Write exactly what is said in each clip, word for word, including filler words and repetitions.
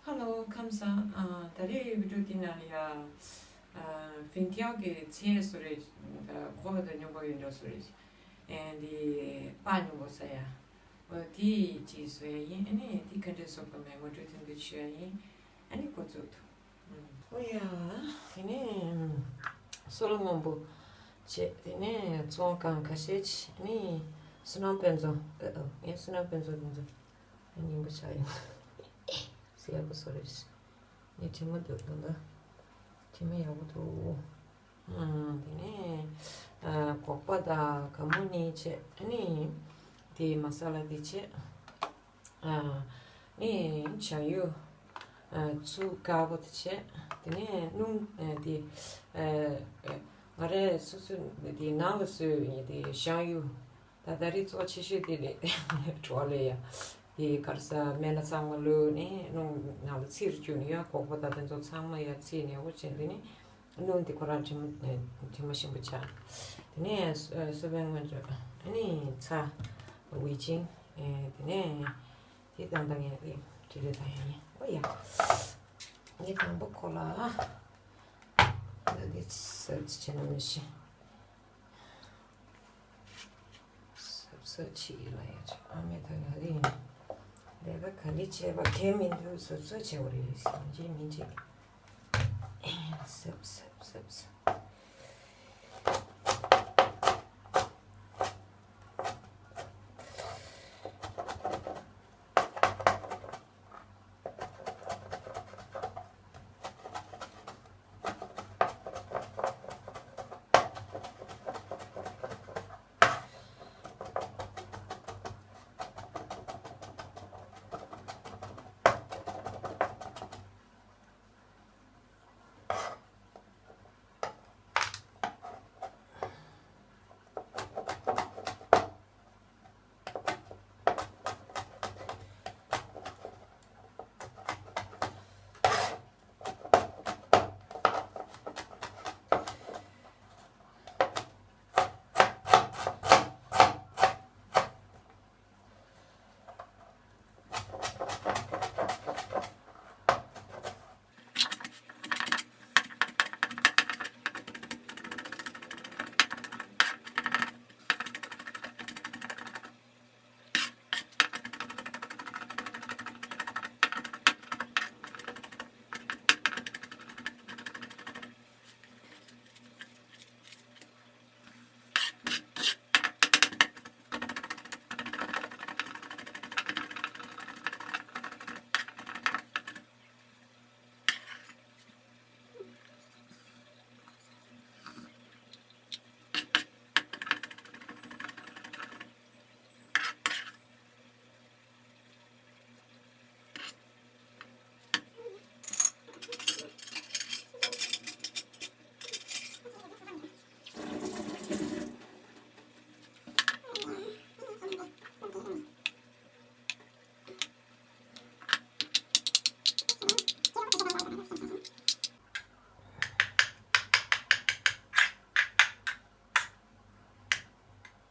ཧ་ལོ། ཁམས་བཟང་། ཨ། ད་རེས་བི་ཌིའོ་འདི་ནང་ལ་ཡ། ཨ། བིན་ཐིའོ་གི་ཚལ་བཟོ་རེད། ད་ཁོ་ལ་ད་སྙོམས་པོ་ཡོད་འགྲོ་བཟོ་རེད། ཨེ། འདི་པགས་སྙོམས་པོ་ཟ་ཡ། འོ་དེ་ཅིག་བཟོ་ཡ་ཡིན། ཨ་ནི་དེ་ག་འདྲས་བཟོ་དགོས་མེད་ངོ་སྤྲོད་ཐུང་ཐུང་ཞུ་ཡ་ཡིན། ཨ་ནི་འགོ་བཙུགས་ཐུབ། ཨོ་ཡ། དེ་ནས་སོལ་སྔོན་པོ་བྱས། དེ་ནས་བཙོན་ཁང་ཁ་ཤས་བྱས། ཨ་ནི་བསོད་ནམས་དཔལ་འཛོམས། ཨ། ཨ། ངས་བསོད་ནམས་དཔལ་འཛོམས་དེ་ཚོ་སྙིང་པོ་ཆགས་ཡོང་། སེར་པོ་བཟོ་རེད། ངས་དྲི་མ་འདུག་ད། དྲི་མ་ཡག་པོ་འདུག། ཨ། དེ་ནས་ཨ། སྒོག་པ་དང་སྒ་སྨུག་གཉིས་བྱས། ཨ་ནི་དེ་མ་ས་ལ་དེ་བྱས། ཨ་ནི་བྱང་ཡུ། ཨ། ཚུ་དཀར་པོ་དེ་བྱས། དེ་ནས་སྣུམ། ཨ། དེ། ཨ། ཨ། ང་རས་སོ་སོ་དེ་ནང་ལ་བཟོས་ཡིན། དེ་བྱང་ཡུ། ད་ད་རེས་གཙོ་ཆེ་ཤོས་དེ་རེད། བྲོ་བ་ལས་ཡ། དེ་ག་རེ་ཟ། སྨན་སྣ་ཚང་མ་བླུགས་ནས་སྣུམ་ནང་ལ་ཚིག་རེ་བཅུག་ནས་ཡ། སྒོག་པ་དང་དེ་ཚོ་ཚང་མ་ཡ་ཚིག་ནས་འོ་བྱས། དེ་ནས་སྣུམ་དེ་ཁོ་རང་དྲི་མ། དྲི་མ་ཞིམ་པོ་ཆགས། དེ་ནས་སོ། སོལ་བའི་སྔོན་འཇུག། ཨ་ནི་ཚྭ། ཝེ་ཅིང་། ཨེ། དེ་ནས་དེ་དང་ད་ངས་དེ་དྲི་རེ་ད་ཡ་ཡིན། ཨོ་ཡ། ངས་དང་པོ་ཁོ་ལ་འདི་སབ་ཅི་བྱས་ན་མི་ཤེས། སབ་སབ་ཅི་ལ་ཡ་ཅི། ཨ་མའི་ད་ཡ་རེད། ལས་ཀ་ག་ལེ་བྱས་པ་གལ་མི་འདུག། སབ་སབ་བྱས་པ་རེད། སེམས་ཅན་མི་འཇིགས། སབ་སབ་སབ་སབ།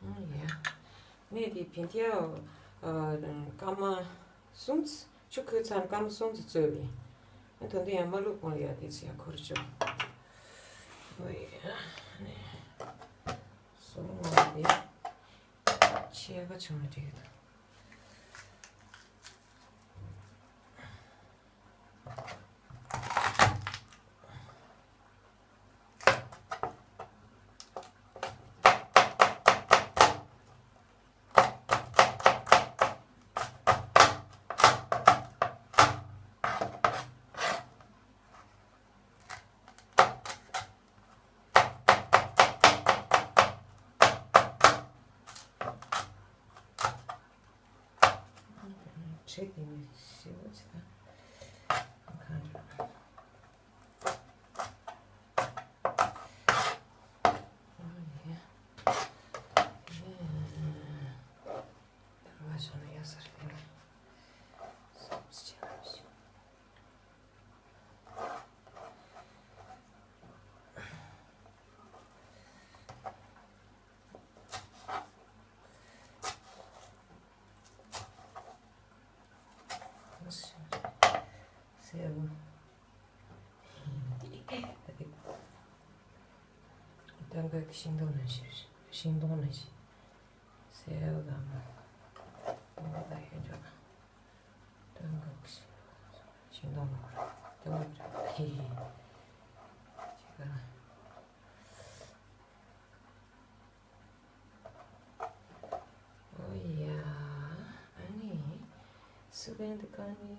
ཨང་། ཡ། ནས་དེ་བིན་ཐིའོ། ཨ། སྐར་མ་གསུམ། ཆུ་ཁོལ་ཚར་སྐར་མ་གསུམ་ཙམ་བཙོས་པས། ཨ། ད་དུང་ཡང་མ་བླུགས་གོང་ལ་ཡ་དེ་ཚོ་ཡང་འཁོར་བཅུག། ཨོ་ཡ། ནས་སོལ་བ་དེ་ཕྱེད་ཀ་བྱུང་ན་འགྲིག་གི་འདུག། བྲེ་དེ་ནས་ཞེ་པོ་ཅིག་ད་གང་རེད། ཨ་ཡེ། ཨེ། དར་བ་བྱུང་ན་ཡག་ས་རེད་ལ། སོབ་སི་ཅི་ལབ་ཞིག། ད་དེ་སྟོན་ཁ་གི་ཤིང་སྡོང་ནང་བཞིན། ཤིང་སྡོང་ནང་བཞིན། སེལ་དང་། སྟོན་ཁ་གི་ཤིང་སྡོང་ནང་བཞིན། སྟོན་ཁ་གི་ཧི་ཧི། ཅི་ག་རང་། ཨོ་ཡ། ཨ་ནི། སུ་བན་དེ་ག་ནི།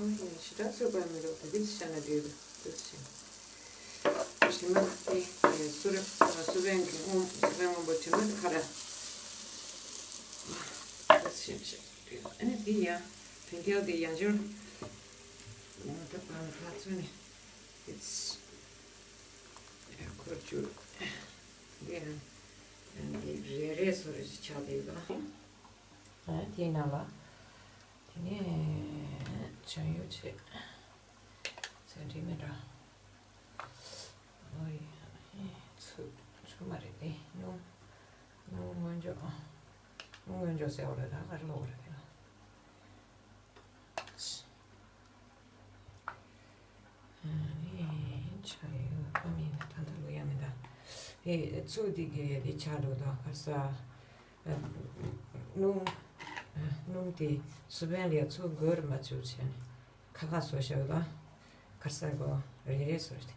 ཨོ་ཡ། ཞེ་དྲག་བཙོག་པ་མི་འདུག་ད་འདི་བྱས་ན་འགྲིག་གི་འདུག་ཟེར། དྲི་མ་དེ་སུ་ར་སུ་བན་གྱི་སྔོན། སུ་བན་སྔོན་པོ་དྲི་མ་དེ་ཁ་ར་འདུག་ཟེར། ཨ་ནི་དེ་ཡང་བེང་ཀལ་དེ་ཡང་འབྱོར་ད་བ་ལ་ཁ་ཚུན་ནས་ཨིས་ཁོར་བཅུག་འདི་ཡང་འདི་རེ་རེ་སོ་རེ་ཆགས་བསྡད་ཡོད་པ། ཨ་དེའི་ནང་ལ། དེ་ནས་བྱང་ཡོ་བྱེད། ཚན་རིག་མེད་འགྲོ། ཨོ་ཡ། ཆུ་ཆུ་མ་རེད་དེ། སྣུམ། སྣུམ་སྔོན་ འཇོག་སྔོན་འཇོག་ཟེར་བ་རེད། ད་ག་རེ་ལབ་དགོས་རེད་དེ་ལ། ཨ་ནི་ཆ་ཡོད་པ་མིན་ད་ད་ལྟ་ལོ་ཡ་མི་ད། ཨེ་ཚུགས་འདི་གི་འདི་ཆ་རུ་ད་ག་ས། སྣུམ། སྣུམ་དེ་སུ་བན་ལ་ཚུགས་གོར་མ་བཅུག་བྱས་ནས་ཁ་ཁ་བཟོ་བཞག་ད། ཁ་ས་གོ་རེ་རེ་བཟོ་སྟེ་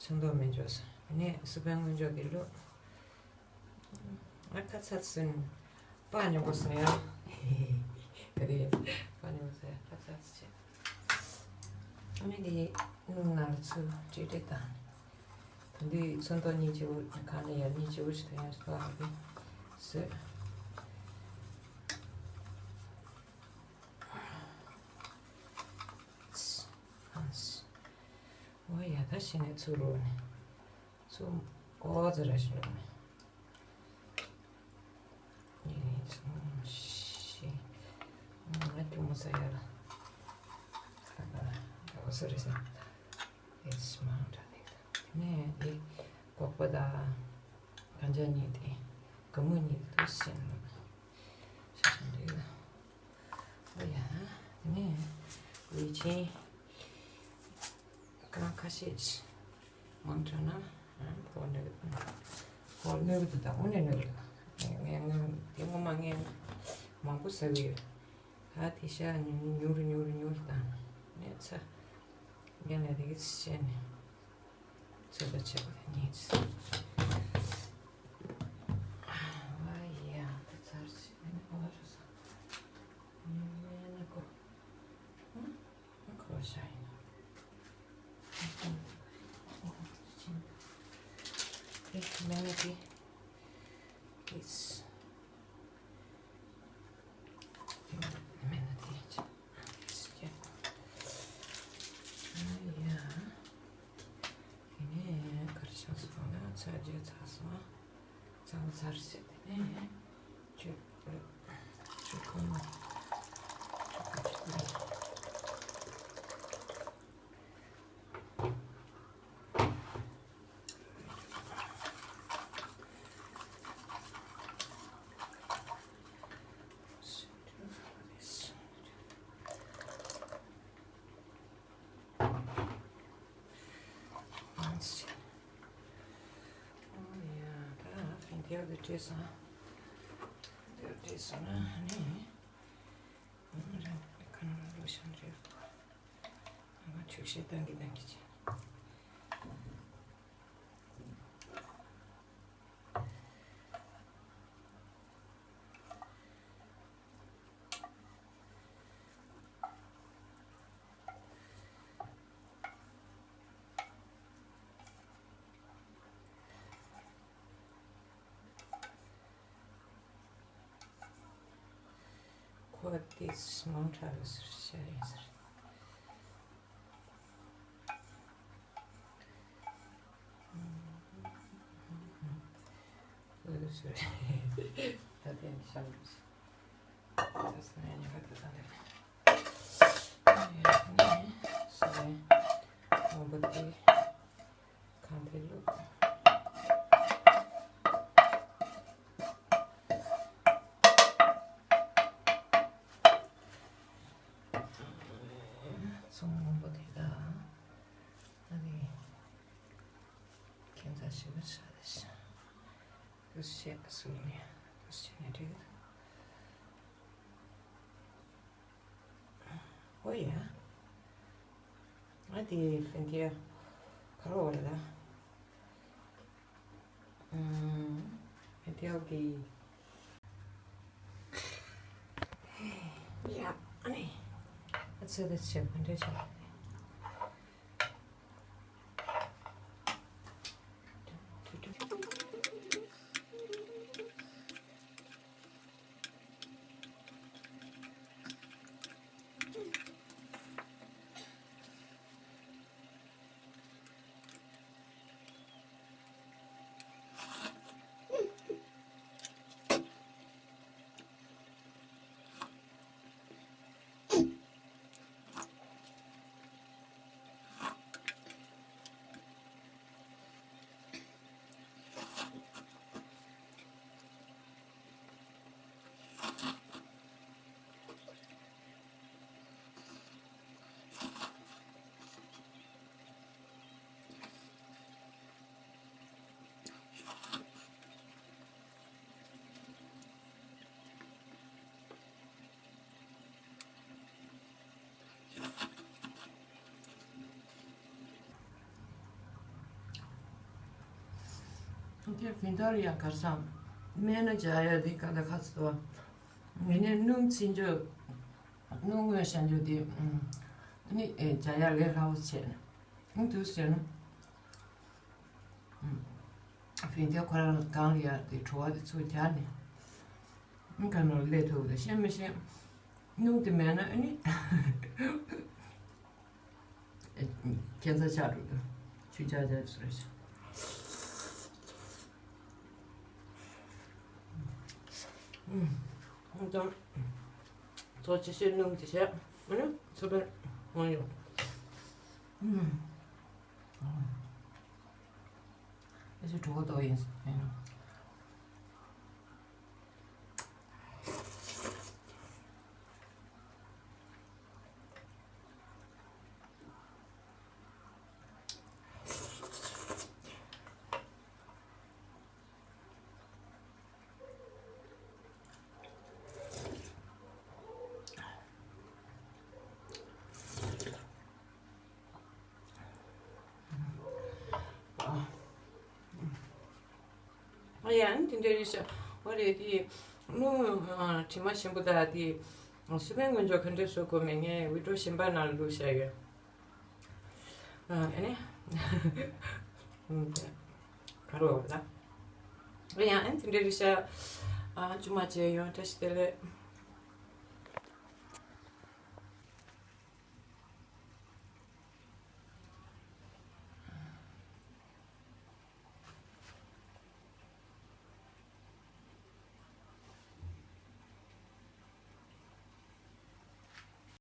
ཚོན་མདོག་མི་འཇོག་ས་ནས་སུ་བན་སྔོན་འཇོག་གི་ལུགས། ཨ་ཁ་ཚ་ཚུན་པ་ཉོ་གོ་སོང་ཡ། རེད། པ་ཉོ་གོ་སོང་ཡ། ཁ་ཚ་ཚུན་ཆེ། ཨ་མི་དེ་སྣུམ་ནང་ལ་ཚུར་བྲིས་བྲིས་དང་། དེ་འདི་ཚོན་མདོག་གཉིས་ཆེ་བོ་གང་ནས་ཡར་གཉིས་ཆེ་བོ་ཞིག་ཏུ་ཡང་ཞིག་ལ་ཧ་གི་ཟེར། ཨོ་ཡ་ད་ཤི་ནས་ཚུར་རོ་ནས་ཚུར་ཨོ་ཙི་ར་ཤི་རོ་ནས། གཉིས་གསུམ་བཞི། ང་གྱོང་མོ་ཟ་ཡ་ལ། ཨོ་སོ་རི་སོ་རི། ཡེ་སི་མང་དྲགས་ནས་དེ་ནས་དེ་སྒོག་པ་དང་གན་ཇ་གཉིས་དེ་ག་མུ་གཉིས་དེ་དུ་ཤེས་ནས་ཤ་ཤ་འདྲེས་ལ། ཨོ་ཡ་དེ་ནས་ལུས་ཆེན། ཁ་ཁ་ཤས་མང་དྲགས་ན་ཕོ་ནུ་ཕོ་ནུ་གི་དང་དངོས་གནས་ནུ་གི་ངས་ངས་དེ་ངོ་མ་ངས་མང་པོ་ཟ་གི་ཡོད། ད་དེ་ཤ་ཉུར་ཉུར་ཉུར་ཉུར་དང་ནས་ཚ་ངས་ལ་དེ་གི་བཤད་ནས་ཚོད་ལྟ་བྱེད་པ་ཉིད། ཨ་ཡ་ད་ཚར་ཞིག་ནས་ཨོ་རུ་ས་ནས་ནས་ཀོ། ཁོ་ཤ་ཡིན་ནོ། ཨེ་མེ་ནི་ཏི། ཨིས། མེ་ནི་ཏི་ཅི། ཨིས་ཅི། ཨ་ཡ། དེ་ནས་གར་ཆགས་སོང་ན་ཚ་རྒྱུ་ཚ་སོང་། ཚང་ཚར་ཟེར་དེ་ནས་ཆུ་ཆུ་ཁོལ་མ་ཆུ་ཁོལ་ཆུ་ཁོལ། ཨོ་ཡ། ད་ཕན་ཐེའུ་དེ་བྲིས་སོང་། ཕན་ཐེའུ་བྲིས་སོང་ན་ནི། ཨོ་ར་ཁ་ནང་ལོ་ཤན་རེད། ང་ཆུ་ཤེས་བཏང་གི་བཏང་གི་བྱས། ཁོ་དེ་མང་དྲགས་ཟེར་བཤད་ཡིན་ཟེར། ཨོ་ཟེར། ད་དེ་ནི་ཤ་རུ་ཟེར། ད་སོང་ཡ་ཉི་མ་ད་ད་འདི་ནི་སོང་ཡ་ངོ་བོ་དེ། གང་དེ་ལུགས། ཚོང་དབང་པོ་དེ་དག་ཨ་ནི་ཁྱད་མཚར་ཞིག་ལ་ཆགས་ཏེ་ཤག་དུ་བཤད་སུ་ནས་དུ་བཤད་ནས་འགྲིག་གི་འདུག་ཨོ་ཡ། ང་དེ་ཕན་ཐེའུ་ག་རེ་འོ་རེད་ད། ཨུམ། ཕན་ཐེའུ་གི། ཡ། ཨ་ནི། ཨ་ཚོད་ལྟ་བྱེད་ག་འདྲ་བྱེད། ཁྱེད་བིན་ཐོར་ཡང་གར་སང་སྨན་ན་བྱ་ཡ་དེ་ག་ད་ཁ་ཚོ་ངས་ནས་སྣུམ་ཚིལ་འཇོག་སྣུམ་དངོས་བཤད་འཇོག་དེ་ནི་བྱ་ཡ་ལས་སླ་བོ་བྱས་ནས་དུས་བྱས་ན། བན་དེ་ཁོ་རང་ལ་གང་ལ་ཡ་དེ་བྲོ་བ་དེ་ཚུར་རྒྱག་ནས་ག་ནོར་སླེབས་ཐུབ་དེ་ཤེས་མི་ཤེས། སྣུམ་དེ་མེད་ན་ཨ་ནི་ཁྱད་མཚར་ཆགས་འགྲོ་གི། ཆུ་ཆག་ཆག་ཚུར་རེད། ཨུམ། ཨུམ། ཚོ་ཅི་ཤེས་སྣུམ་ཅི་ཤེས་ཨ་ནི་ཚུར་པར་འོང་ཡོང་། ཨུམ། ཨེ་ཤེས་གྲོད་ཁོག་ལྟོགས་ཡིན་ཟེར་ཡིན་ནོ། ཨ་ཡང་དེ་འདྲ་རེད་ཤག་འོ་རེད་དེ། ནུ་དྲི་མ་ཞིམ་པོ་དང་དེ་སི་པན་དངོས་འཇོག་ག་འདྲ་བཟོ་དགོས་མེད་ངས་བི་ཌིའོ་གཞན་པ་ནང་ལ་བླུགས་བཞག་ཡོད། ཨ་ནི་ག་རེ་བ་ད། ཨ་ཡང་དེ་འདྲ་རེད་ཤག་ཨ་ཅུ་མ་བྱས་ཡོང་བཀྲ་ཤིས་བདེ་ལེགས།